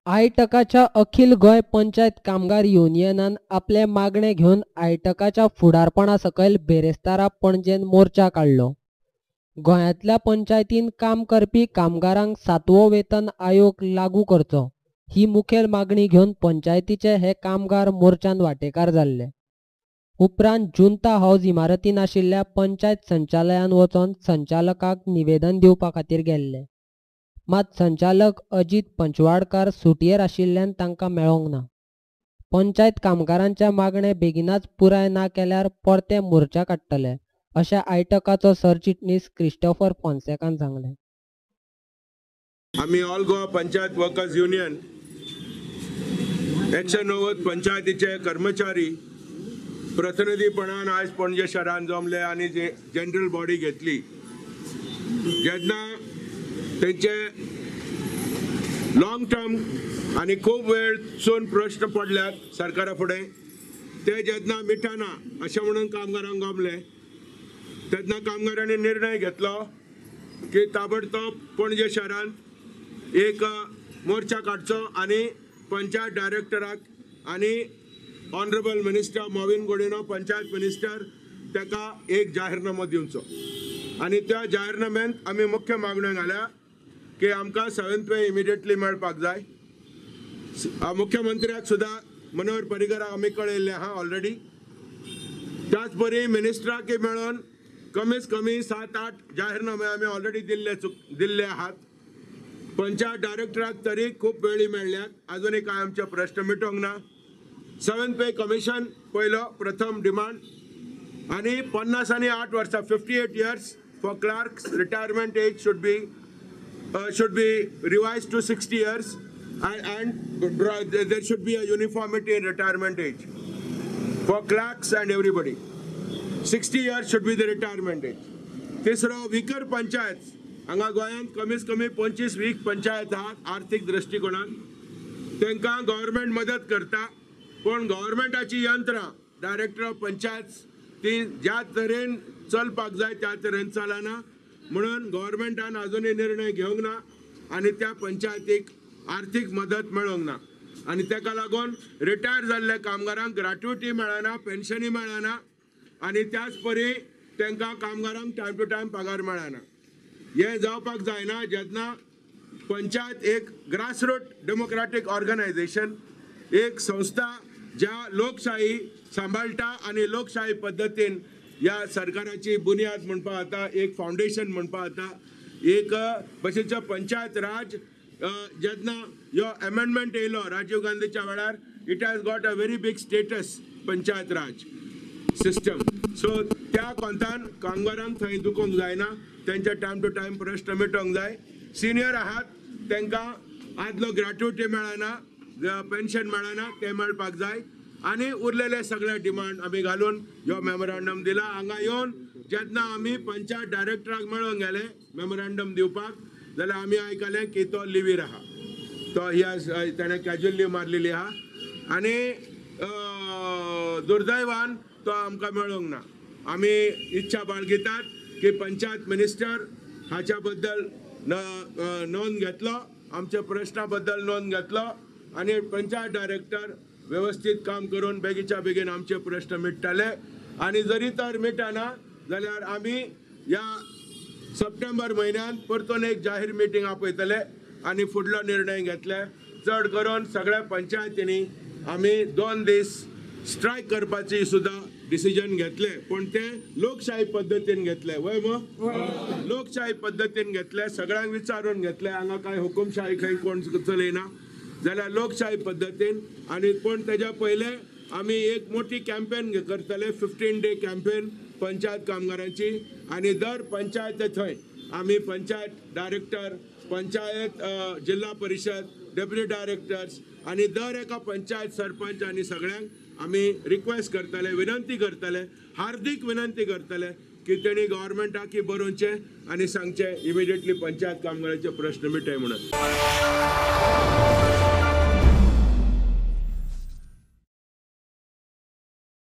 आयटकाच्या अखिल गोंय पंचायत कामगार युनियनान आपले मागणे घेवन आयटकाच्या फुडारपणा सकयल बेरेस्तारा पणजेन मोर्चा काडलो. गोंयांतल्या पंचायतीन काम करपी कामगारांक सातवो वेतन आयोग लागू करचो ही मुखेल मागणी घेवन पंचायतीचे हे कामगार मोर्चान वांटेकार जाल्ले. उपरांत जुंता हाऊस इमारतीन आशिल्ल्या पंचायत संचालयान वचोन संचालकाक निवेदन दिवपा खातीर गेल्ले. मात संचालक अजित पंचवाडकार सुटयेर आशिल्ल्यान तांकां मेळोंक ना. पंचायत कामगारांच्या मागणे बेगिनाच पुराय ना केल्यार परते मोर्चा काडटले अशें आयटकाचो सरचिटणीस क्रिस्टोफर फोन्सेकान सांगलें. आमी all Goa panchayat workers union 190 पंचायतीचे कर्मचारी प्रतिनिधीपणान आयज पणजे शहरान जमले आनी जनरल बॉडी घेतली. जेन्ना तेंचे लॉंग टर्म आनी खूब वेळसून प्रश्न पडल्यात सरकारा फुडें, ते जेन्ना मिटना अशें म्हणून कामगारांक गमले तेन्ना कामगारांनी निर्णय घेतलो की ताबडतोब पणजे शहरांत एक मोर्चा काडचो आनी पंचायत डायरेक्टराक आनी honourable minister Mauvin Godinho panchayat minister ताका एक जाहीरनामो दिवचो. आनी त्या जाहीरनाम्यांत आमी मुख्य मागण्यो घाल्या की आमकां सेवन्थ पे इमिडिएटली मेळपाक जाय. मुख्यमंत्र्याक सुद्दां मनोहर पर्रीकराक आमी कळयल्लें आहा ऑलरेडी. त्याच परी मिनिस्टराकय मेळून कमीत कमी 7-8 जाहीरनामे आमी ऑलरेडी दिल्ले आहात. पंचायत डायरेक्टराक तरी खूब वेळी मेळ्ळ्यात, अजूनय कांय आमचे प्रश्न मिटोवंक ना. सेवन्थ पे कमिशन पयलो प्रथम डिमांड आनी 50 आनी 8 वर्सां 58 years for clerks retirement age should be revised to 60 years and there should be a uniformity in retirement age for clerks and everybody. 60 years should be the retirement age. तिसरो vicar panchayat, हांगा गोंयांत कमीत कमी 25 week panchayat आहात आर्थीक दृश्टिकोणान, तांकां government मदत करता, पूण गव्हर्मेंटाची यंत्रां डायरेक्टर ऑफ पंचायत ती ज्या तरेन चलपाक जाय त्या तरेन चलना, म्हणून गव्हर्मेंटान अजूनय निर्णय घेवंक ना आनी त्या पंचायतीक आर्थीक मदत मेळोंक ना. आनी ताका लागून रिटायर जाल्ल्या कामगारांक ग्रॅट्युटी मेळना, पेन्शनूय मेळना आनी त्याच परी तांकां कामगारांक टायम टू टायम पगार मेळना. हें जावपाक जायना. जेन्ना पंचायत एक ग्रासरूट डेमोक्रेटीक ऑर्गनायझेशन, एक संस्था ज्या लोकशाही सांबाळटा आनी लोकशाही पद्दतीन ह्या सरकाराची बुन्याद म्हणपा जाता, एक फावंडेशन म्हणपा जाता, एक भशेचो पंचायत राज जेन्ना ह्यो एमेंडमेंट येयलो राजीव गांधीच्या वेळार, it has got a very big status panchayat raj system. So त्या कोंतान कामगारांक थंय दुखोवंक जायना, तेंचे टायम टू टायम प्रश्न मिटोवंक जाय. सिनियर आहात तांकां आदलो ग्रॅट्युटी मेळना, पेन्शन मेळना, तें मेळपाक जाय. आनी उरलेले सगळे डिमांड आमी घालून ह्यो मेमोरांडम दिला. हांगा येवन जेन्ना आमी पंचायत डायरेक्टराक मेळोंक गेले मेमोरांडम दिवपाक, जाल्यार आमी आयकलें की तो लिवीर आहा, तो ह्या ताणें कॅज्युअल लीव मारलेली आहा आनी दुर्दैवान तो आमकां मेळोंक ना. आमी इच्छा बाळगितात की पंचायत मिनिस्टर हाच्या बद्दल नोंद घेतलो, आमच्या प्रश्ना बद्दल नोंद घेतलो आनी पंचायत डायरेक्टर व्यवस्थीत काम करून बेगीच्या बेगीन आमचे प्रश्न मिट्टले. आनी जरी तर मिटना जाल्यार आमी ह्या सप्टेंबर म्हयन्यांत परतून एक जाहीर मिटींग आपयतले आनी फुडलो निर्णय घेतले. चड करून सगळ्या पंचायतींनी आमी 2 दीस स्ट्रायक करपाची सुद्दां डिसिजन घेतले, पूण ते लोकशाही पद्दतीन घेतले. वय मग लोकशाही पद्दतीन घेतले, सगळ्यांक विचारून घेतले. हांगा कांय हुकुमशाही खंय कोण चलयना जाल्यार लोकशाही पद्दतीन. आनी पूण तेज्या पयलें आमी एक मोठी कॅम्पेन करतले, 15 डे कॅम्पेन पंचायत कामगारांची. आनी दर पंचायत थंय आमी पंचायत डायरेक्टर, पंचायत जिल्हा परिशद, डेप्युटी डायरेक्टर्स आनी दर एका पंचायत सरपंच आनी सगळ्यांक आमी रिक्वेस्ट करतले, विनंती करतले, हार्दीक विनंती करतले की तेणी गव्हर्मेंटाक बरोवचें आनी सांगचें इमिडिएटली पंचायत कामगारांचे प्रश्न मिटय म्हणून.